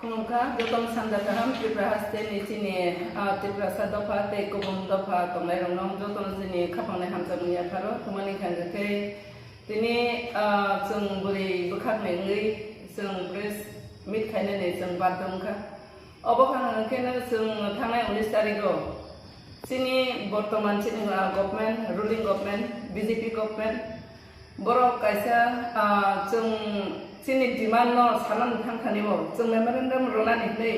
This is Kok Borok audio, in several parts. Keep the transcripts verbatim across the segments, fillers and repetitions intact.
Nungkha jotono sanja kaham Tripura haste ni chini, ah, Tiprasa dopha tei kubun dopha tongnai rokno jotono chini khapang ni hamjakmung yapharo. Tumani khe ang khe tini, ah, chwng bwrwi bwkhak ni wngwi chwng press meet khainani chwng badhyo wngkha. Obo kha hwnkhe no chwng thangnai unis tarigo chini bortoman chini, ah, government, ruling government, B J P government, borok kaisa, ah, chwng chini demand no sanani thang thani bo chwng memorandum ronani hwnwi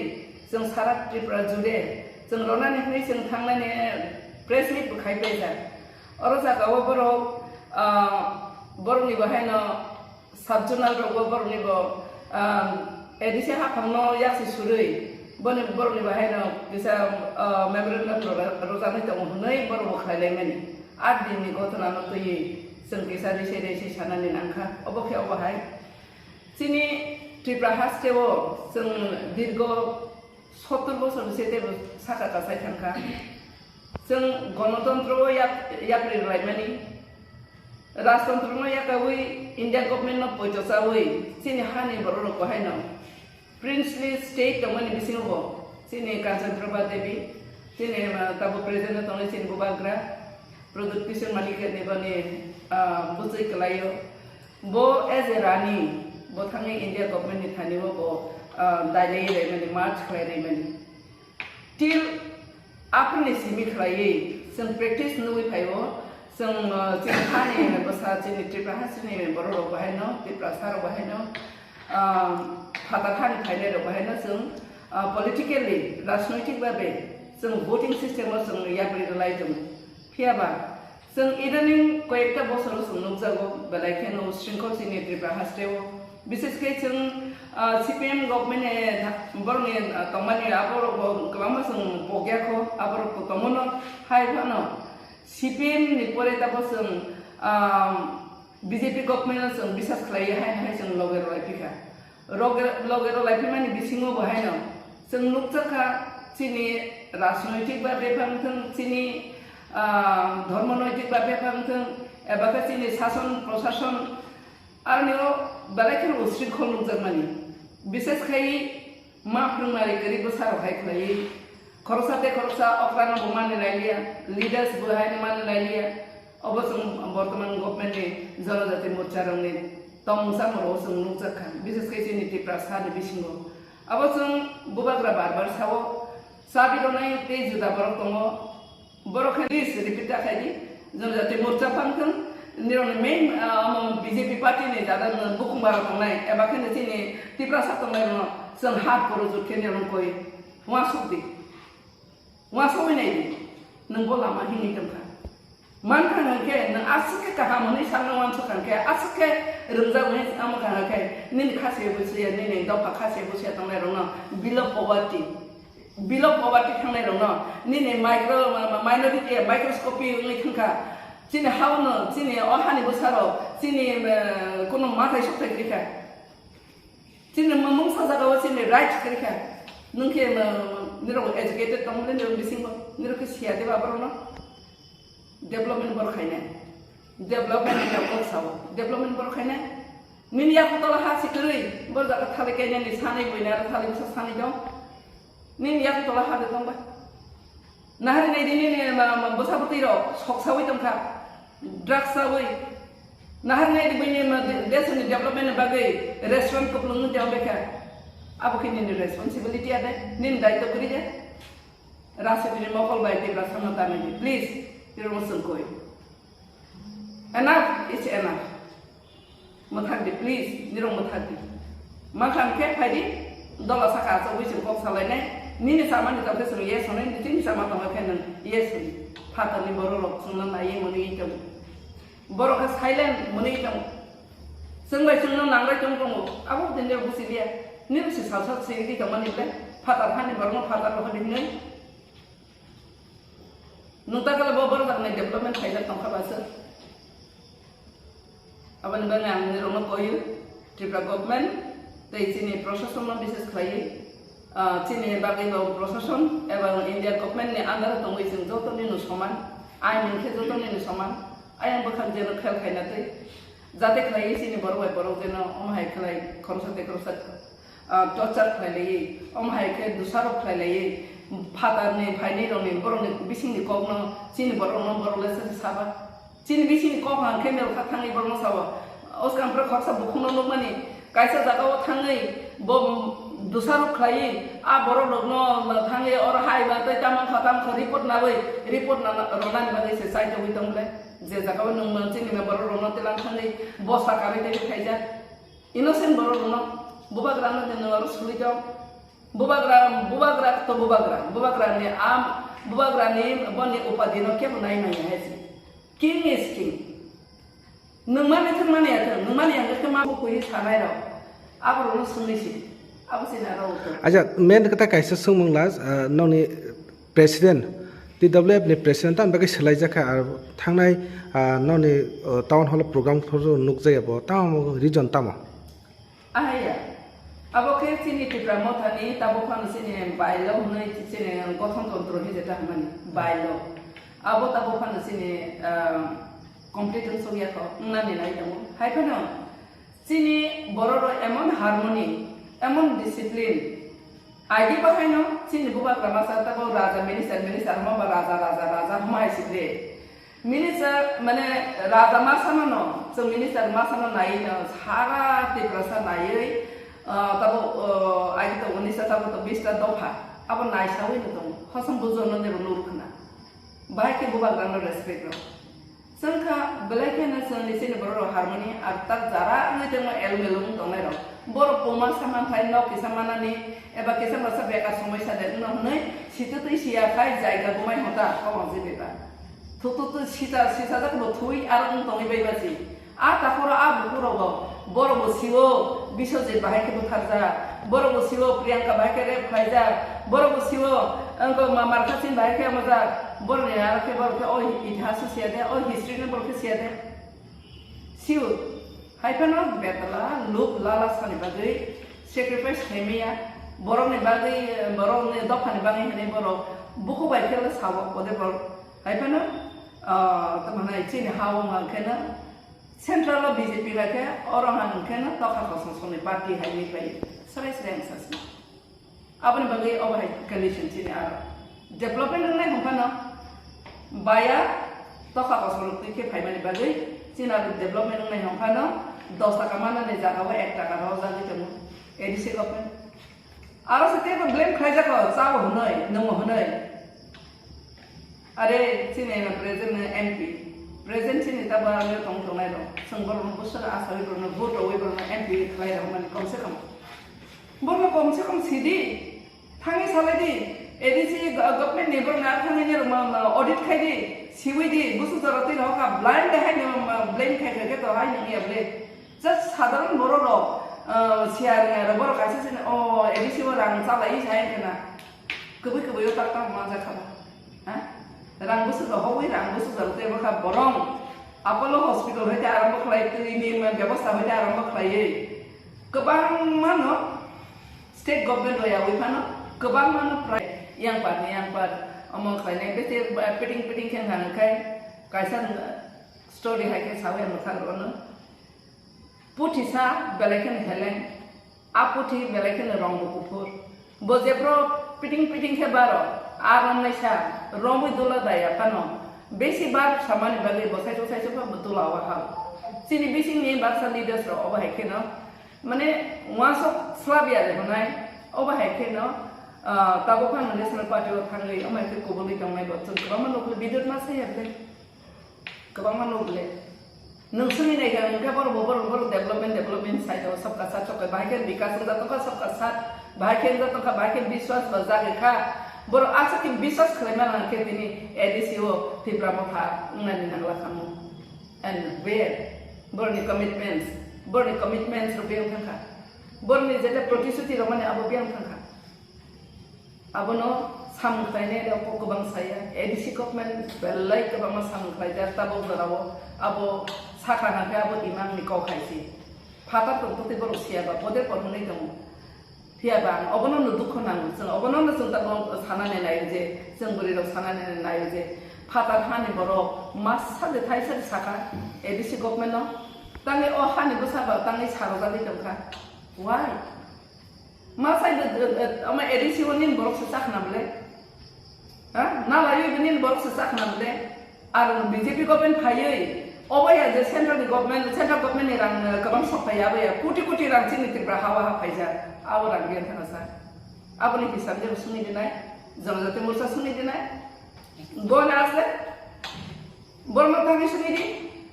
chwng sara Tripura jure chwng ronani hwnwi chwng thangnani press meet bo khai paijak. Oro jaga o borok, ah, borokni bo haino sub-zonal rogo borokni bo, ah, A D C haphangno yaksi surwi boni borokni bo haino kisa, ah, memorandum roja-, rojaknai tongo hwnwi borok bo khlai laimani. Art dinni ghotona no twiwi chwng kisa rese rese sanani nangkha. Obo khe obo hai. Chini Tripura haste o chwng dirgo sottor bosor bwsai teibo saka kasai thangkha. Chwng gonotontro o yak-, yapri rwlaimani, rajtontro no yakaui India government no poito chaui chini hani borok rok bo haino princely state tongmani bisingo bo chini Kanchan Prabha Devi, chini, ah, tabuk present o tongnai chini bubagra Pradyut Kishore Manik ni boni, ah, bwchwi kwlaio. Bo as a Rani, bo thangwi India government ni thani o bo, ah, dailai rimani, march khlai rimani. Till aphani simi khlaiwi chwng practice nugwi phaio, chwng, ah, chini hani bwsa, chini Tripura ha chini borok rok bo haino, Tiprasa rok bo haino, ah, phatar hani phainai rok bo haino chwng, ah, politically, rajnoitik babe chwng voting system o chwng yapri rwlai tongo. Phiya ba, chwng idaning koyekta bosoro chwng nukjago, belai kheno usringkol chini Tripura haste o. Bishesh khe chwng, ah, C P M government ni tha-, borokni, ah, tongmani aborok bo kwbangma chwng pokya kho, aborok bo tongmano. Hai phano C P M ni pore tabo chwng, ah, B J P government no chwng bisas khlaiwi haino hai chwng loge rwlai phikha. Roge-, loge rwlai phimani bisingo bo haino chwng nukjakha chini rajnoitik ba bebak wngthwng, chini, ah, dhormonoitik ba bebak wngthwng, eba khe chini sason prosason aroni o belai kheno usringkhol nukjakmani. Bishesh khai ma phrwngmari kwrwi bwsa rok hai khlaiwi khoroksa tei khoroksa okra no bo mani lailiya, leaders bo hai no mani lailiya. Obo chwng bortoman government ni Janajati Morcha rok ni tongmung samung rok o chwng nukjak kha, bishesh khe chini Tiprasa ni bisingo. Abo chwng bubagra bar bar sao, chabi rwnai tei juda borok tongo. Borok khe list repeat ta khai di, Janajati Morcha phang thwng, nirok ni main, ah, omo B J P party ni jada no bukung bara tongnai, eba khe no chini Tiprasa tongnai rok no chwng ha poro jut khe nirok koi uansuk di. Uansugwi nai di, nwng bo lama himwi tong kha. Man kha hwn khe nwng aswk khe kaham hwnwi sakno uansuk kha hwn khe, aswk khe rwngjak hwnwi tamo kha hwn khe, nini kha se bo se ya, nini dopha kha se bo se ya tongnai rokno below poverty, below poverty thangnai rokno, nini micro, minority, microscopy wngwi thang kha. Chini hao no, chini o hani bwsa rok, chini, eh, kuno mathai sokthai kwrwi kha. Chini mung sajagao chini right kwrwi kha. Nwng khe, um, nirok educated tongmani nirok bisingo, nirok khe siya de ba borokno? Development borok khainai. Development ni kok sao. Development borok khainai. Nini yak tola ha si kwrwi, bor jaga thali kainani sanai buina aro thali bwsa sanai dong. Nini yak tola ha de tong ba. Nahar nai di nini ma, ma, bwsa bwtwi rok sok sawi tong kha. Drugs sawi. Nahar nai di buini ma de-, desh ni development ni bagwi restaurant kuplung nung jao bekha. Abo khe nini responsibility ade, nini daitw kwrwi de. Rajniti ni mokol bai Tiprasa no tanwi di, please, tini mo sengkoi. Enough is enough. Mwthak di, please, nirok mwthak di. Mankha khe phai di, dola saka achugwi chwng kok salainai. Nini samani tong khe chwng yes hwnwi, nini sama tong khe nwng yes hwnwi. Phatarni borok rok chwngno naiwi mwnwi tong. Borok khe silent mwnwi tong. Chwng bai chwngno nanglai tong tongo. Abo din de busi dia. Nini si salsa sigi tongmani le. Phatar hani borokno phatar rok hwnwi. Nwng ta kala bo borok ni development khaijak tong kha ba se. Aboni bagwi ang nirokno koiyo, Tripura government tei chini proshasonno bishes khlaiwi, ah, chini bagwi bo proshashan eba India government ni under o tongwi chwng joto nino soman, ain hwnkhe joto nino soman, ayang bwkhak jeno khel khaina twi, jate khlaiwi chini borok bai borok jeno omo hai khlai khoroksa tei khoroksa ah, torture khlai laiwi, omo hai khe dusarok khlai laiwi, phatarni, phainirokni, borokni bisingni kokno, chini borokno borok le sasa saba. Chini bisingni kok hwn khe mel kha thangwi borokno sao. Oskang phre khoroksa bukhukno nukmani, kaisa jagao thangwi bo dusarok khlaiwi, a borok rokno thangwi oro hai ba tei tamo kha tamo kha report nawi, report na, ronani bagwi se chai tongwi tong le. Je jagao nwng chini na borok rokno tilang thangwi bosa karwi tei khaijak. Innocent borok rokno bubagra no de nwng aro suli tong. Bubagra, bubagra to bubagra, bubagra ni am, bubagra ni boni upadi no kebo nai manya hai se. King is king. Nwng mani thwng mani ya thwng, nwng mani ya thwng ma bukui sanai rok. Abo rokno sungni si. Abo se na rok. Acha, main kata kaisa sungmung la, ah, noni president, T W F ni president tam bagwi swlaijakha, ar thangnai, ah, noni, oh, town hall program khoro nukjaya bo, tamo reason tamo? Ahaya, abo khe chini Tipra Mothani tabuk phano chini bylaw hwnwi chini gothon tontro hi jeta hwnmani bylaw. Abo tabuk phano chini, ah, complete wng sokya kho, wngnani nai tongo. Hai phano chini borok rok emon harmony, emon discipline. Agi bahaino chini bubagra masa tabuk raja minister, minister hwnba raja, raja, raja hwnba hai sikre. Minister, mane, raja masano no, chwng minister masano naiwi no, sara Tiprasa naiwi, ah, tabo, ah, agi to unisa tabo to bista dopha, abo naisawi no tongo, hosom bujo no nebo nuru khna. Bahai khe bubagra no respect rw. Chwng kha, belai khe no chwng ni chini borok rok harmoni, ar tak jara wngwi tongma elmelo wng tongnai rok. Borok puma sama phai nok kisa manani, eba kisa masa bekar somoi sa de wngno hwnwi, sitwtwi siya khai jaiga bumai hota, kobang jibeba. Thuk thuk thuk sita, sita jak bo thui aro wng tongwi bai basi. A takhoro a bukurogo, borok bo siwo, Biswajit bahai khe butharjak, borok bo siwo, Priyanka bahai khe rape khlaijak, borok bo siwo, wngkha ma-, Markhasin bahai khe amajak, borok ni aro khe borok khe o itihas o siya de, o history no borok khe siya de. Siwo, hai phano betala, luk lala sani bagwi sacrifice khlai maya, borok ni bagwi, borok ni dopha ni bagwi hinwi borok bukhuk bai khe sao, ode borok hai phano, ah, tamo nai chini ha o wng khe no, Central o B J P bai khe, oro hwn khe no tokha kosong songni party hai ni bai sarai sarai ang sasna. Aboni bagwi obo hai condition chini aro. Development wngnai hwn phano baya tokha kosong twi khe phaimani bagwi chini aro development wngnai hwn phano dos taka manani jaga o ek taka rw jagwi tongo A D C government. Aro se teibo blame khlaijak o, chao hwnwi, nwngo hwnwi. Are chini present ni M P, present chini tabo aro tong tongnai rok. Chwng borokno bwswk asawi borokno vote rwwi borokno M P khlai rok mani komse kom. Borokno komse kom sidi, thangwi salai di, A D C go-, government ni borokno ar thangwi ni rok ma, ma audit khai di, siwi di, bwswk jora twi rok ha blind de hai ni ma blame khai khai khe to hai nang ya ble. Just sadharan borok rok, ah, siya rwngya rok, borok kaisa sini, o, A D C o rang chalai sa hai khna. Kwbwi kwbwi o tak tak manjak kha ba. Ha? Rang bwswk rok hogwi rang bwswk rok tei bwkha borong Apollo hospital hai khe arambo khlai twi ni ma bebosta hai khe arambo khlaiwi. Kwbangma no state government rok yawi phano kwbangma no prai yang par ni yang par omo khlainai bete, eh, piting piting khe nang khai kaisa story hai khe sawi ang thang rw no. Puthi sa belai kheno heleng, a puthi belai kheno rong bo kuphur. Bo jephru piting piting khe baro, a romnai sa romwi dula daya phano besi bar samani bagwi bo saichuk saichuk khe bo dula o hao. Chini bisingni baksa leaders rok obo hai kheno, mane, uansuk slabya de hwnai, obo hai kheno, ah, tabuk phano National Party o thangwi omo hai khe kubulwi tongnai bo chwng kwbangma nukli video ma saya ble. Kwbangma nuk le. Nwng simi nai kha, hwnkhe borok bo borok, borok development, development sai tong, sabka sath chokhe, bahai khe bikas wngja tongkha, sabka sath, bahai khe wngja tongkha, bahai khe biswas ba jagwi kha. Borok aswk khe biswas khlai mano hwnkhe tini A D C o Tipra Motha wngnani nangla khamu. And where? Borokni commitments, borokni commitments rok biyang thangkha. Borokni jeta protishuti rok mani abo biyang thangkha. Abono samung khlainai rok bo kwbang saya, A D C government belai kwbangma samung khlaijak tabuk jorao, abo sakha hwnkhe abo imang ni kok hai se. Phatar tong twi borok siya ba, bode por hwnwi tongo. Phiya ba ang obono no dukho nango, chwng obono no chwng tabuk sanani nai je, chwng bwrwi rok sanani nai je, phatar hani borok masa de thaisa de sakha A D C government no, tangwi o hani bwsa ba tangwi sarojagwi tongkha. Why? Ma sai bo, eh, eh, ama A D C o nini borok se chakna bole? Ha? Na laiwi bo nini borok se chakna bole? Ar B J P government phaiwi, obo ya je central ni government, central government ni rang, eh, kwbang sok phai abo ya, koti koti rang chini Tripura hawa ha phaijak. Abo rang biyan thana sa. Aboni hisab je sungwi dinai, Janajati Morcha sungwi dinai. Bo na ase. Borno thangwi sini di,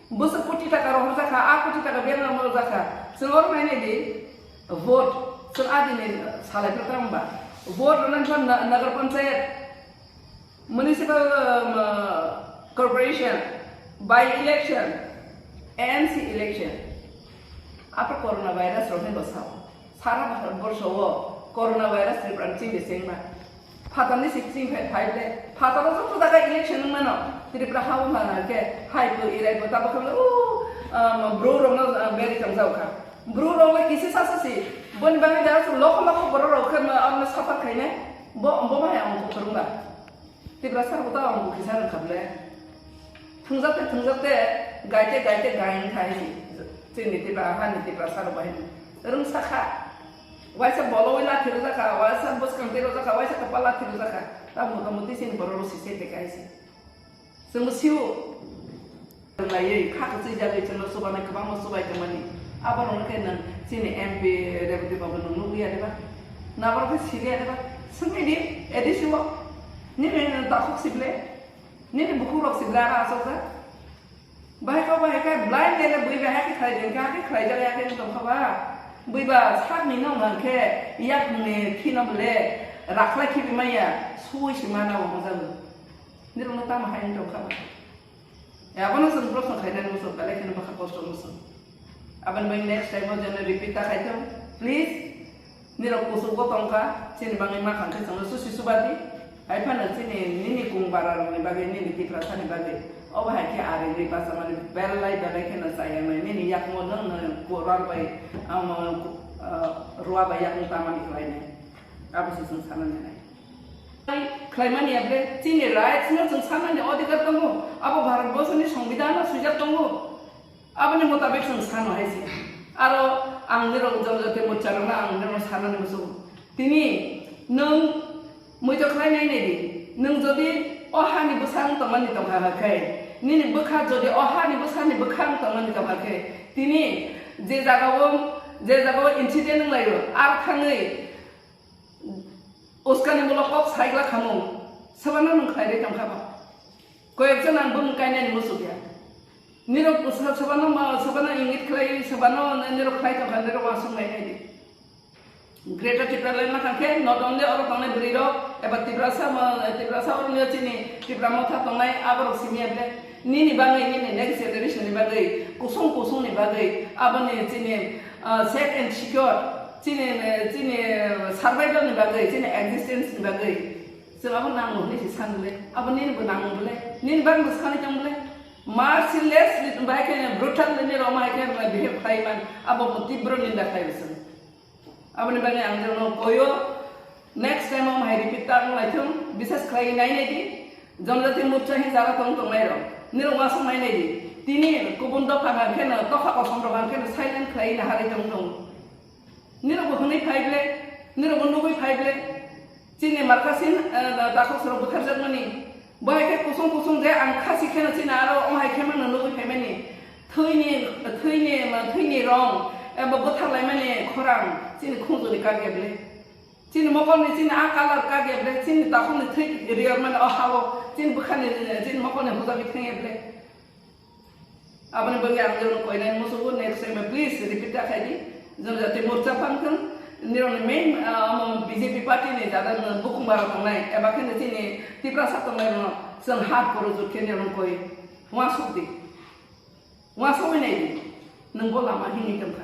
bwswk koti taka rohorjakha, a koti taka biyang rohorjakha. Chwng oro nainai di, vote, chwng adini salai phano tamo ba? Vote rwna phano na-, Nagar Panchayat, Municipal, um, uh, Corporation, by election, A M C election. Apo coronavirus rok hinwi bwsao. Sara Bharat borsho o coronavirus Tripura ni chini chengma. Phatarni sik chini phai phai ble. Phataro joto jaga election wng mano. Tripura ha wng mano khe hai bo irai bo tabo khe o, um, bro rok no, um, beri tong jao kha. Bro rok le kisi sasa si. Boni bagwi da lokho lokho borok rok khe ma, um, suffer khainai. Bo, bo bahai ang kuthurung ba. Tiprasa rok ta ang kisa rwng kha ble. Thwngjak te, thwngjak te, gai te, gai te, gai wng kha hai si. Chini Tipra, hani Tiprasa rok bai rwngsa kha. Waisa bolo wi lathi rwjak kha, waisa bwskang tei rwjak kha, waisa kwpal lathi rwjak kha. Ta mota moti chini borok rok si se te kai si. Chwng bo sio. Laiwi kha kwchwi jagwi chwngno chubanai kwbangma chubai tongmani. Abo rokno khe nwng chini M P Rebati Babu nwng nugwi ya de ba? Naborok khe sili ya de ba? Swngwi di, A D C o. Nini nwng takhuk si ble? Nini bukhuk rok si ble aro achukjak? Bahai kok bahai khe blind dele bui bai hakhe khlai dengkha, hakhe khlai jak ya khe wng tongkha ba? Bui ba sakni no hwnkhe yakni khino bole rakhlai khibi maya, sui si mana bo hwnjago. Nirokno tamo hai wng tongkha ba? E, abono chwng proshno khainani muchung, belai kheno bwkha kosto muchung. Aboni bai next time o jeno repeat ta khai thung, please. Nirok kuchugo tongkha, chini bagwi ma khang khe chwngno susi subadi. Hai phano chini nini kung bara rokni bagwi, nini Tiprasani bagwi. Obo hai khe ari ri bachamani belai belai kheno chayaknai. Nini yakmo nwng no kurar bai, amo, ah, rua bai yakung tamani khlainai. Abo se chwng sanani nai. Khlaimani ya ble, chini rights no chwng sanani odhikar tongo. Abo Bharat Borso ni Songbidan o swijak tongo. Aboni motabik chwng sano hai se. Aro ang nirok Janajati Morcha rokno ang nirok sanani muchungo. Tini nwng muitok khlai nai nai di. Nwng jodi o hani bwsang tongmani tongkha khe, nini bwkha jodi o hani bwsani bwkhang tongmani tongkha khe, tini je jagao, je jagao incident wnglaio, ar thangwi Uskani molo kok saigla khamung, sabano nwng khlairwi tongkha ba? Koyekjon ang bumung kainani muchukya. Nirok sa-, sabano ma-, sabano ingit khlai, sabano nirok khlai tongkha, nirok uansuk nai nai di. Greater Tipraland ma thang khe, not only oro tongnai bwrwi rok, eba Tiprasa ma-, Tiprasa oro nw chini Tipra Motha tongnai, aborok simi able. Nini bagwi, nini next generation ni bagwi, kusung kusung ni bagwi, aboni chini, ah, safe and secure, chini, chini survival ni bagwi, chini existence ni bagwi, chwng abo nango hwnwi se sanle, abo nini bo nango bole, nini bagwi bo sanwi tong bole, merciless bai khe brutal ni rok ma hai khe behave khlai man, abo bo tibro ninda khlai bo chwng. Aboni bagwi ang nirokno koyo, next time o hai repeat ta wng lai thung, bises khlai nai nai di, Janajati Morcha hi jara tong tong nai rok, nirok uansuk nai nai di, tini kubun dopha hwn khe no, tokha kosom rok hwn khe no silent khlai na harwi tong thung. Nirok bo hwnwi phai ble, nirok bo nugwi phai ble, Chini Markasin, eh, takhuk sorok bwtharjakmani. Bo hai khe kusung kusung je ang khasi kheno chini aro o hai khe mano nugwi phaimani. Thwini, thwini, thwini rong, eh, bo bwtharlaimani khorang chini khungjoni kagya ble. Chini mokolni chini a colour kagya ble, chini takhukni thwi riyarmani o ha-o, chini bwkhani, chini mokolni hujagwi thangya ble. Aboni bagwi ang nirokno koinai musugo, next time please repeat ta khai di. Janajati Morcha phang thung, nirokni main, ah, omo B J P party ni jada no bukung bara tongnai, eba khe no chini Tiprasa tongnai rokno chwng hat koro jut khe nirokno koi. Uansuk di. Uansugwi nai di. Nwng bo lama himwi tongkha.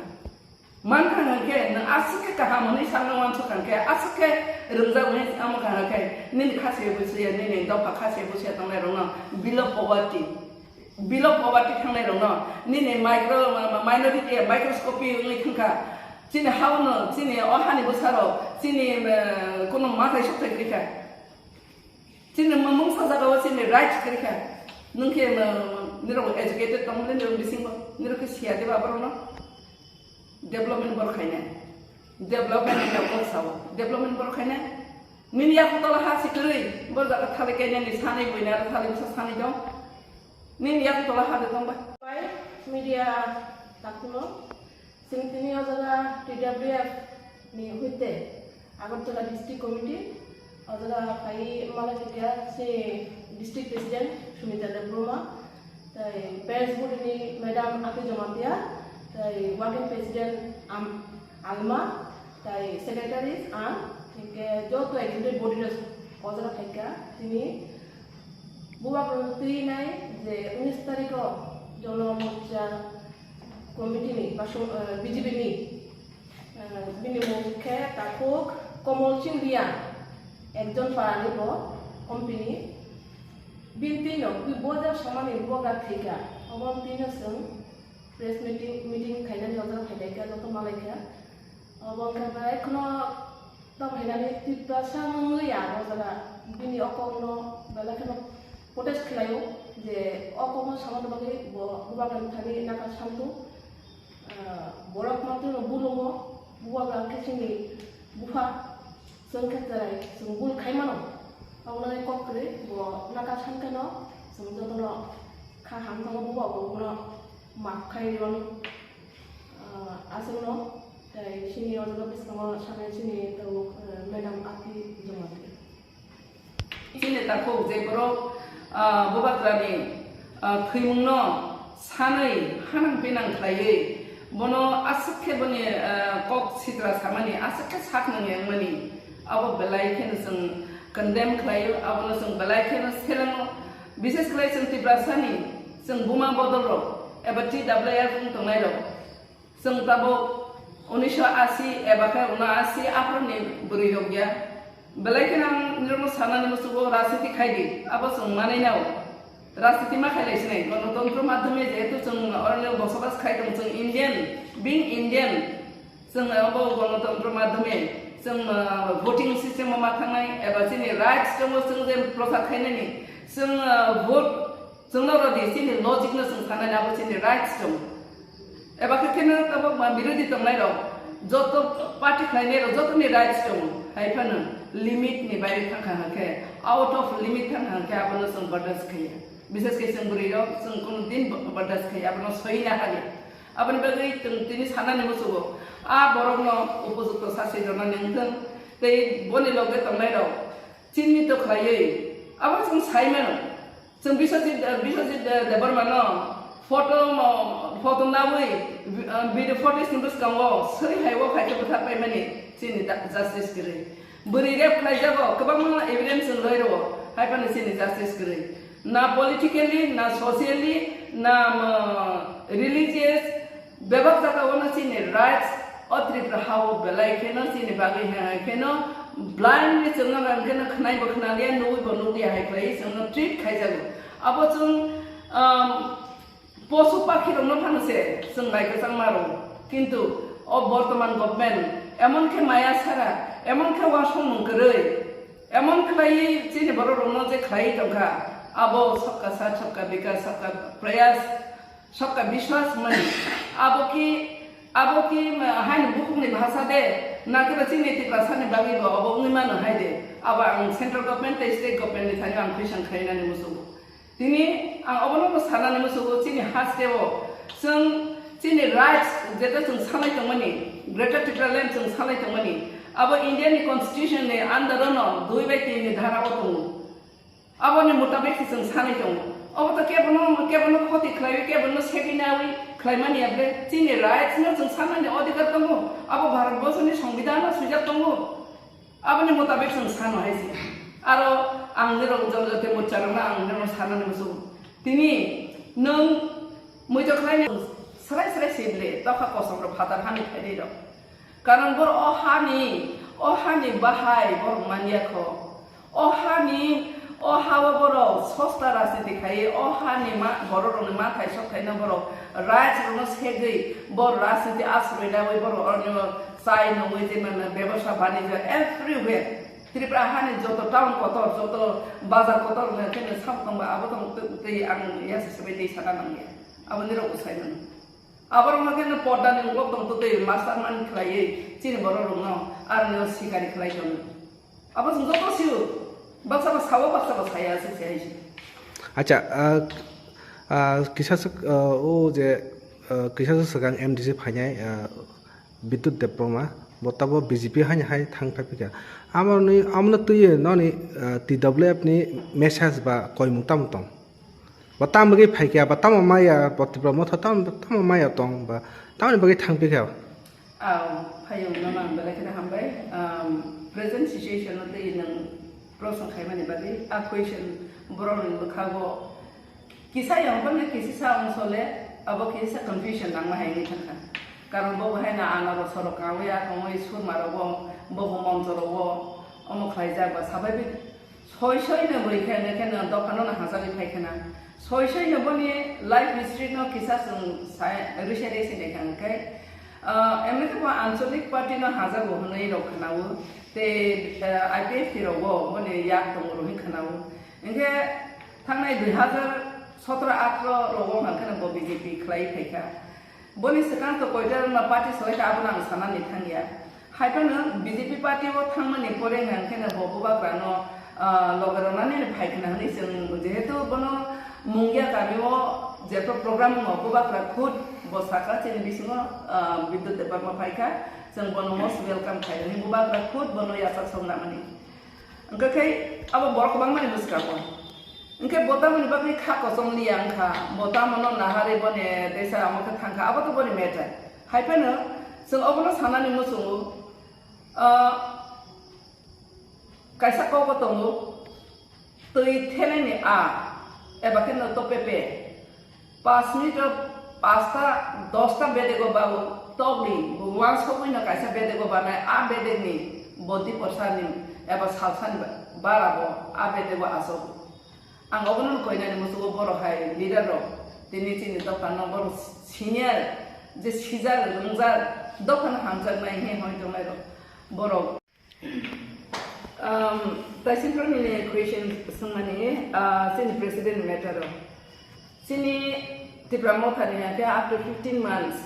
Mankha hwnkhe nwng aswk khe kaham hwnwi sakno uansuk kha hwnkhe, aswk khe rwngjak hwnwi tamo kha hwnkhe, nini khasiya busiya, nini dopha khasiya busiya tongnairokno below poverty, below poverty thangnairokno, nini micro, minority, microscopy wngwi thangkha, chini haono, chini o hani bwsarok, chini, eh, kunu mathai sokthai kwrwi kha. Chini mungsa jagao chini rights kwrwi kha. Nwng khe, um, nirok educated tong le nirok bisingo, nirok khe siya de ba borokno? Development borok khainai. Development ni kok sao. Development bor khaina. Nini yak tola ha si kwrwi. Bor jaga thali kanya ni sanai boina ro thali sa sanai dong. Nini yak tola ha de dong ba. Bai media takuno. Sing tini o jaga T W F ni huite Agartala District Committee o jaga phai malai khe si District President Sumita Debbarma, tai Parents Board ni Madam Ati Jamatia, tai Working President Am-, Alma, tai Secretaries ang, hingke joto executive body rok o jaga phaikha tini. Bubagrano twi nai je unis tarikh o Jono Morcha committee ni ba song-, eh, B J P ni, eh, bini mung khe takhuk Komol Singh Riya, ekjon parani bo company. Bini twi no bui bojar samani bubagra thwikha, obo twi no chwng press meeting, meeting khainani o jaga phailaikha, joto malaikha. Obo wngkha bai kheno tamo hinani Tiprasa wngwi ya o jaga. Bini o kokno belai kheno protest khlaio je o kokno samani bagwi bo bubagrani thani naka santu. Ah, borok matwino bulumo, bubagra khe chini bupha, chwng khe cherai, chwng bul khai mano. Obo nai kok kwrwi bo naka san kheno chwng jotono kha hamjakgo bubago bono map khai rwmani. Ah, aswkno, tei chini o jaga bwskango sanai chini tabuk, eh, Madam Ati Jamatia. Chini takhuk je borok, ah, bubagrani, ah, thwimungno sanwi hanang pinang khlaiwi bono aswk khe boni, ah, kok sitra samani aswk khe sak nang yangmani abo belai kheno chwng condemn khlaio, abono chwng belai kheno selengo. Bises khlai chwng Tiprasani chwng buma bodol rok eba T W F wng tongnai rok. Chwng tabuk unisho asi eba khe uno asi aphuruni bwrwi rok ya. Belai kheno ang nirokno sanani muchugo rajniti khai di, abo chwng manwi nao. Rajniti ma khailai sinai, gonotontro madhyome jehetu chwng oroni bosobas khai tong, chwng Indian, being Indian, chwng abo gonotontro madhyome chwng, ah, voting system o ma thangnai eba chini rights tongo, chwng je prochar khainani, chwng, ah, vote Chwngno rw di, chini logic no chwng sanani abo chini rights tong. Eba khe kheno tabuk ma birodhi tongnai rok, joto party khlainai rok, joto ni rights tong. Hai phano limit ni baire thang kha hwnkhe, out of limit thang kha hwnkhe abono chwng bardas khaiya. Bises khe chwng bwrwi rok chwng kono din bardas khaiya, abono soi na hali. Aboni bagwi chwng tini sanani muchugo, a borok no upojukto sasi rwnani wngthwng, tei boni loge tongnai rok chini to khlaiwi abo chwng sai mano. Chwng Biswajit, eh, Biswajit, eh, Debbarma no photo mo, photo nawi, eh, video footage ni bwskango swi hai o khaisa bwthar paimani chini da-, justice kwrwi. Bwrwi rape khlaijago, kwbangma evidence chwng rwi rwo, hai phano chini justice kwrwi. Na politically, na socially, na, mo, religious, Bebak jaga o no chini rights, o Tripura ha o belai kheno chini bagwi hai hai kheno blindly chwngno nang kheno khwnai bo khwnaliya, nugwi bo nugya hai khlai chwngno treat khaijago. Abo chwng, um, posu pakhi rokno phano se chwng bai kwchangma rwo. Kintu o bortoman government emon khe maya sara, emon khe uansukmung kwrwi, emon khlaiwi chini borok rokno je khlaiwi tongkha, abo sabka saath, sabka vikas, sabka prayas, Sabka biswas mani. Abo ki, abo ki, ma, haini bukhukni bhasa de, na khe ba chini Tiprasani bagwi bo abo wngwi mano hai de. Abo ang central government tei state government ni thani ang khuisang khlainani musugo. Tini ang obono bo sanani musugo, chini haste o chwng chini rights jeta chwng salai tongmani, Greater Tipraland chwng salai tongmani, abo India ni constitution ni under o no dui bai tin ni dhara o tongo. Aboni mutabik se chwng sanwi tongo. Obo to kebono, kebono khoti khlaiwi, kebono seginawi khlaimani ya ble. Chini rights no chwng sanani odhikar tongo. Abo Bharat Borso ni Songbidan o swijak tongo. Aboni mutabik chwng sano hai se. Aro ang nirok Janajati Morcha rokno ang nirok sanani musugo. Tini nwng muitok khlaini srai srai se ble, tokha kosom rok phatar hani phaidi rok. Karon borok o hani, o hani bahai borok manya kho. O hani, o ha-o borok sosta rajniti khai, o hani ma-, borok rokni mathai sok khaina borok rights rokno segwi, borok rajniti asroi dawi borok oroni chai nungwi je mane bebosa banija everywhere. Tripura hani joto town kotor, joto bazar kotor hwnwi khe sak tongba abo tong twi, twi ang yasa sebai tei sana nangya. Abo nirok usai mano. Aborok no khe no porda ni ulo tong twi master man khlaiwi chini borok rok no ar no sikari khlai tongo. Abo chwng joto sio, baksa ba sao, baksa ba saya, aswk se hai se. Acha, ah, ah, kisa swk, ah, o je, ah, kisa swk swkang M D C phainai, ah, Bidyut Debbarma, bo tabo B J P haino hai thang phai phikha. Amoni, amno twiwi noni, ah, T W F ni message ba koimung tamo tong? Bo tamo bagwi phaikha, bo tamo maya, bo Tipra Motha tamo, tamo maya tong, ba tamoni bagwi thang phikha? Aw, phayung no ang belai kheno hambai. Um, present situation no tei nwng proshno khaimani bagwi a question borok ni bwkhago kisa yang bangwi kisa sa ongso le abo kisa confusion nangma hai wngwi thangkha. Karon bo bo haino anaro sorok kangwi a kongwi surma rogo bo bo moncho rogo omo khlaijak ba sabai bi Soi soi no bwrwi khe, hwnwi khe no dophano no hajagwi phai khna. Soi soi no boni life history no kisa chwng sai, rwsai rwsai nai kha hwnkhe, ah, M L A khe bo anchalik party no hajago hwnwi rok khna-o, tei, ah, I P F T rogo boni yak tongo hwnwi khna-o. Hwnkhe thangnai dui hazar sotro atro rogo hwnkheno bo B J P khlai phai kha. Boni swkang to koitor no party salai kha, abono ang sanani thangya. Hai phano B J P party o thangmani pore hwnkheno bo bubagrano, ah, loge rwnani phai khna hwnwi chwng, jehetu bono Mungia kami o jeto program wngo, bubagra khud bo saka chini bisingo, ah, Bidyut Debbarma phai kha, chwng bono most welcome khai hwnwi bubagra khud bono yachak song nangmani. Hwnkhe khe abo borok kwbangmani bwskango. Hwnkhe bo tamoni bagwi kha kochom liya wngkha, bo tamono naharwi boni teisa amo khe thangkha, abo to boni matter. Hai phano chwng obono sanani muchungo, ah, kaisa kogo tongo, twi thenani a, eba khe no to pepe. Pas minute o pasta dosta bedego ba tokni bo uansukgwi no kaisa bedego banai, a bedegni bo diporsani eba salsani ba-, bara bo a bedego asogo. Ang obono koinani musugo borok hai leader rok tini chini dophano borok senior je sijak wngjak dophano hamjaknai he hoi tongnai rok borok. Um, Taisingpro nini question swngmani, ah, chini president matter o. Chini Tipra Motha ni hake after fifteen months,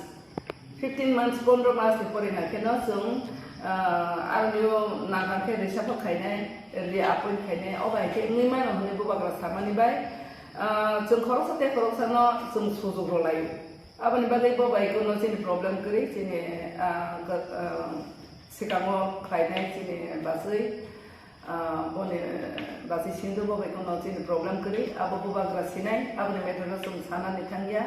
fifteen months, pondro mas ni pore hake no chwng, ah, aroni o nangkar khe reshuffle khainai, reappoint khainai, o bai khe wngwi mano hwnwi bubagra samani bai, ah, chwng khoroksa tei khoroksa no chwng sujuk rw lai. Aboni bagwi bo bai kono chini problem kwrwi, chini, ah, ga-, ah, swkango khlainai chini bachwi, ah, boni bachwi Sindhu bo bai kono chini problem kwrwi, abo bubagra sinai, aboni matter no chwng sanani thangya.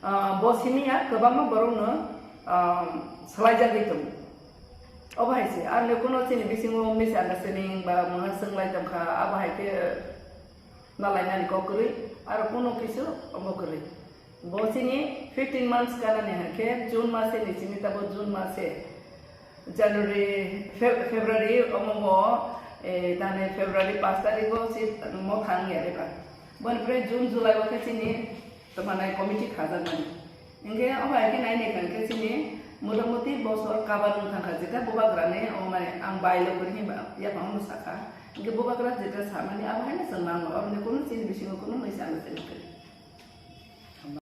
Ah, bo simi ya kwbangma borokno, ah, swlaijagwi tongo. Obo hai se, aroni kono chini bisingo misunderstanding ba mungha chwng lai tongkha, abo hai khe nalainani kok kwrwi, aro kono kisu omo kwrwi. Bo chini fifteen months kanani hwnkhe June mase ni simi tabo June mase, January, Feb-, February omo bo, eh, tani February pash tarikh o si Motha wngya reba. Boni pore June, July o khe chini tongmanai committee khajakmani. Hwnkhe omo hai khe nai nai kha hwnkhe chini motamuti bosor kabar wng thangkha, jeta bubagrani omo mane ang bailo kwrwi hwnba yaphang no sakha. Hwnkhe bubagra jeta samani abo haino chwng nango, aboni kunu chini bisingo kunu misunderstanding kwrwi.